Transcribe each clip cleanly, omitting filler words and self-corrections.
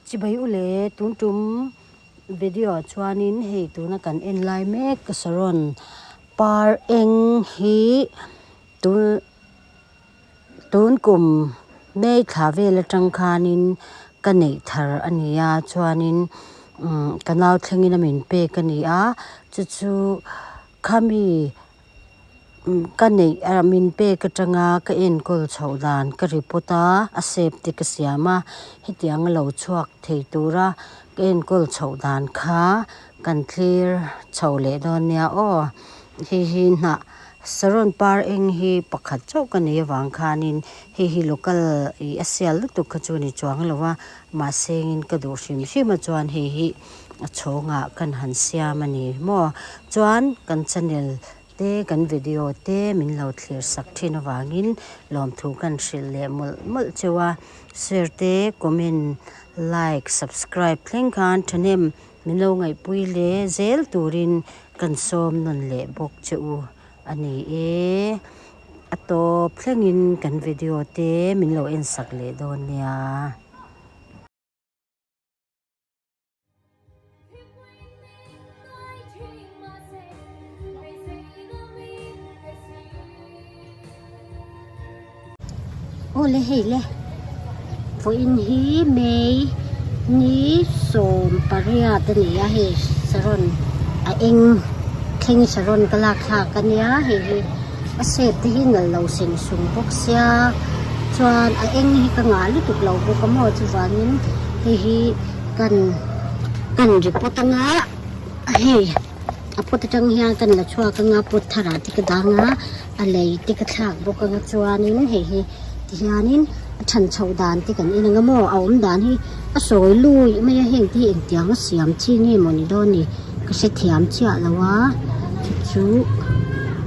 Chibai u le, tun tum video ah chuanin hei tuna kan en lai mek ka saron par eng hi tun tun kum May thla vel atang khanin ka neih thar a ni a chuanin umm ka nau thlengin a min pek a ni a chu chu khami Ka neih a min pek atanga ka enkawl chhoh dan ka report a, a shape te ka siam a, hetiang a lo chhuak thei tura ka enkawl chhoh dan kha kan thlir chho leh dawn nia aw. Hei hi hnah saron par eng hi pakhat chauh ka nei avang khanin hei hi local ih a sial lutuk kha chu a ni chuang lo a, mahse in ka duh hrim hrim a chuan hei hi a chhawngah kan han siam a ni maw. Chuan kan channel te kan video te min lo thlir sak thin avangin lawmthu kan hrilh leh mawlh mawlh cheu a, share te comment like subscribe thleng khan thahnem min lo ngaihpui hle zel turin kan sawm nawn leh bawk che u a ni e. A tawp thlengin kan video te min lo en sak leh dawn nia. Awle hei le vawiin hi May ni 18 a ni a hei saron a eng thleng saron ka lak thlak a nia hei hi a shape te hi nalh lo seng sung bawk sia chuan a eng hi ka ngah lutuk lo bawk a maw chuvangin hei hi kan kan report anga hei a pot atang hian kan la chhuak anga pot tharah te ka dang a a lei te ka thlak bawk anga chuanin hei hi tihianin a than chhoh dan te kan en anga maw a awm dan hi a sawi lui mai a heng te hi engtiang a siam chi nge maw ni dawn ni ka hrethiam chiah lo a chu chu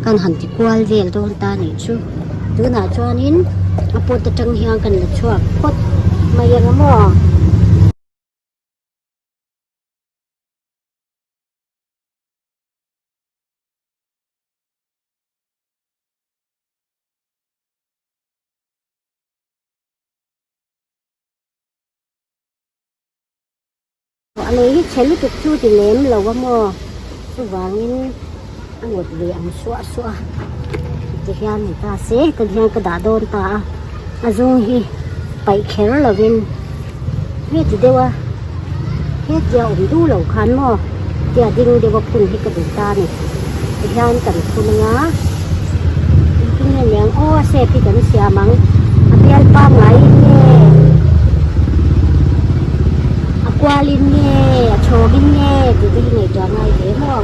kan han ti kual vel dawn ta nih chu tunah chuanin a pot atang hian kan la chhuak phawt mai ang maw. A lei hi chhe lutuk chu ti lem lo a maw chuvangin a ngawt ve ang suah suah a tihian ni ta se ka hian ka dah dawn ta a a zung hi paih kher lovin heti deuh a hetia awm duh lo khan maw tia ding deuh a phun hi ka duh ta a ni tihian kan phun anga engtin nge niang aw a shape hi kan siam ang a bial pangngai in nge a kual in nge a chhawng in nge tih te hi ngaihtuah ngai hle maw.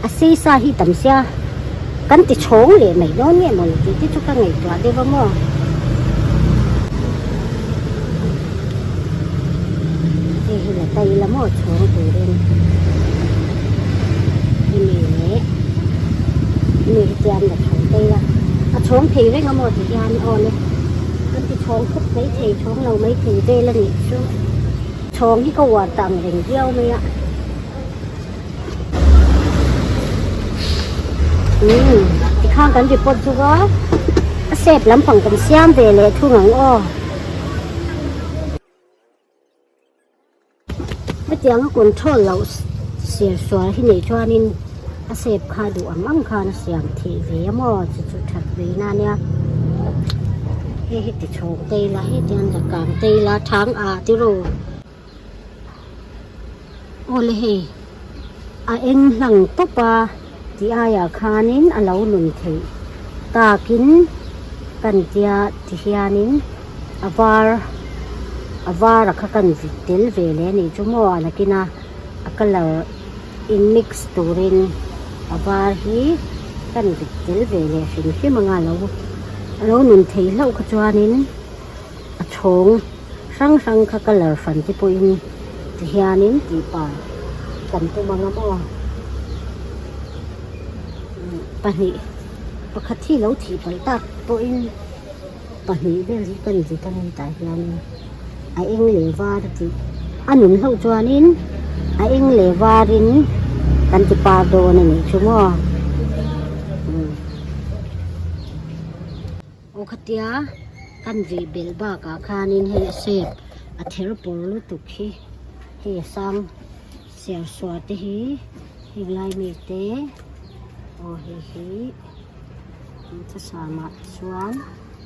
A sei sa hi tam sia kan ti chhawng leh mai dawn nge mawni tih te chu ka ngaihtuah deuh a maw. Hei hi la ta ila maw chhawng turin hemi leh hemi hi chuan la chhawng ta ila a chhawng thei reng a maw ti hian aw le kan ti chhawng khawp mai thei chhawng lo mai thei vel a nih chu chhawng hi ka uar ta ang reng viau mai a. Umm tikhan kan report chu a a shape lampang kan siam ve leh thung ang aw hetiang a control loh siam sual hi nei chuanin a shape kha duh ang ang khan a siam theih ve a maw chu chu that ve na ania hei hi ti chhawng te ila hetiang la kang te ila thang ah tiraw. Awle hei a eng hlang tawp a tih aiah khanin a lo nun theih takin kan tia ti hianin a var a var a kha kan vit tel ve leh a nih chu maw a nakin a a colour in mix turin a var hi kan vit tel ve leh hrim hrim anga lo a lo nun theih hlauh kha chuanin a chhawng. Hrang hrang kha colour hran te pawhin ti hianin tih pa kan tum ang a maw pahnih pakhat hi lo thih palh tak pawhin pahnih vel hi kan vit ang hetah hianin a eng leh var a tih a nun hlauh chuanin a eng leh varin kan ti par dawn a nih chu maw. Aw khatia kan vih belh bakah khanin hei a shape a ther pawr lutuk hi hei a sang siar suar te hi heng lai mi te aw hei hi thasam ah chuan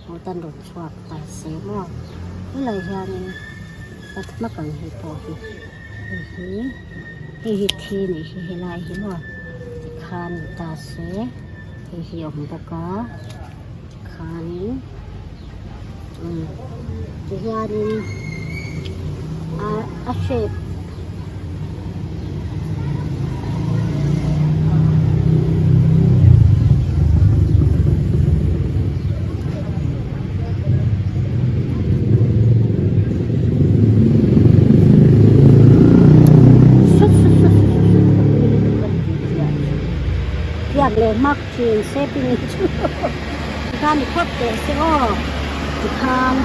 aw tan rawn chhuak ta se maw helai hianin ka hmak ang hei pawh hi hei hi hei hi thi nih hi helai hi maw tikhan ni ta se hei hi a awm bawk a tikhanin umm tihianin a shape Biak leh hmak thin seping hi chu tikhan i phawt teh se aw tikhan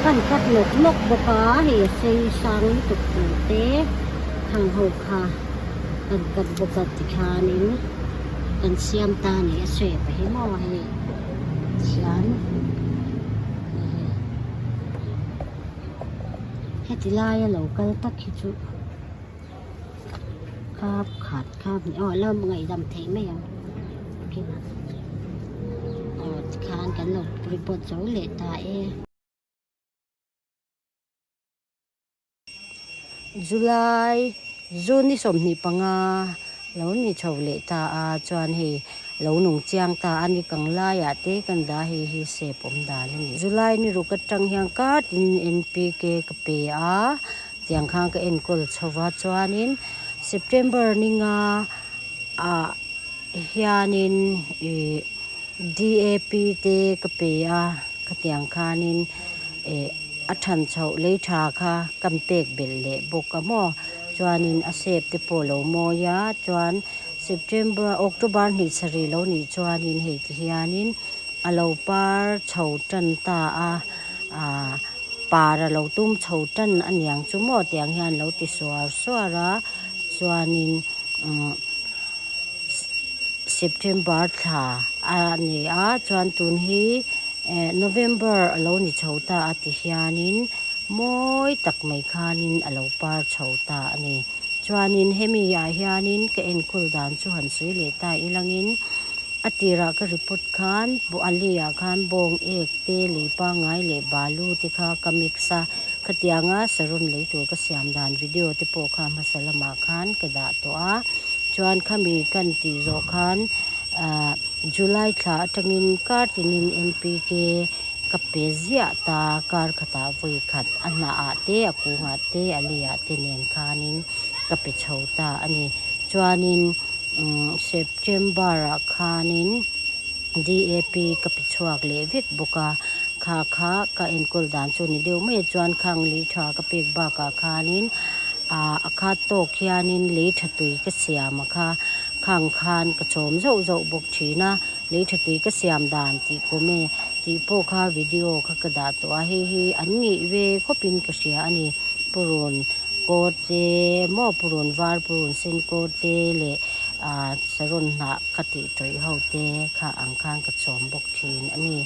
kan cut nawk nawk bawk a hei a sei sang lutuk tur te khang ho kha kan cut bawk a tikhanin kan siam ta a ni a shape hi maw hei thian heti laia lo kal tak hi chu Kap khat kha aw a lo ngaihdam theih mai ang aw tikhan kan lo report zo leh ta e. July June ni 25 lo ni chho leh ta a chuan hei lo nung chiang ta a ni kang laiah te kan dah hei hi sep awm dan a ni. July ni ruk atang hian kar tin NPK ka pe a. Tiang khan ka enkawl chho va chuanin September ninga ah hianin ih D_A_P te ka pe a khatiang khanin ih a than chhoh lei tha kha kan pek belh leh bawk a maw chuanin a shape te pawh a lo mawi a chuan September October hnih sarih lo nih chuanin hei ti hianin a lo par chho tan ta a ah. Par a lo tum chho tan a niang chu maw tiang hian lo ti suar suar a chuanin umm September thla a ni a chuan tun hi eh November a lo ni chho ta a ti hianin mawi tak mai khanin a lo par chho ta a ni chuanin hemi ah hianin ka enkawl dan chu han sawi leh ta ilangin a tirah ka report khan ali ah khan bawng ek te lei pangngai leh balu te kha ka mix a, khatianga saron lei tur ka siam dan video te pawh kha hmasa lamah khan ka dah tawh a, chuan khami kan tih zawh khan ahh July thla atangin kar tinin N_P_K ka pe ziah ta, kar khatah vawi khat a hnah ah te a kungah te a leiah te nen khanin ka pe chho ta a ni, chuanin umm September ah khanin. D_A_P ka pe chhuak leh vek bawk a, kha kha ka enkawl dan chu ni deuh mai a chuan khang lei tha ka pek bakah khanin ah a khat tawk hianin lei tha tui ka siam a kha khang khan ka chawm zauh zauh bawk thin a, lei tha tui ka siam dan tih comment tih pawh kha video kha ka dah tawh a, hei hi an ngeih ve khawpin ka hria a ni purun kawr te maw purun var purun sen kawr te leh ah saron hnah ka tih tawih ho te kha ang khan ka chawm bawk thin a ni.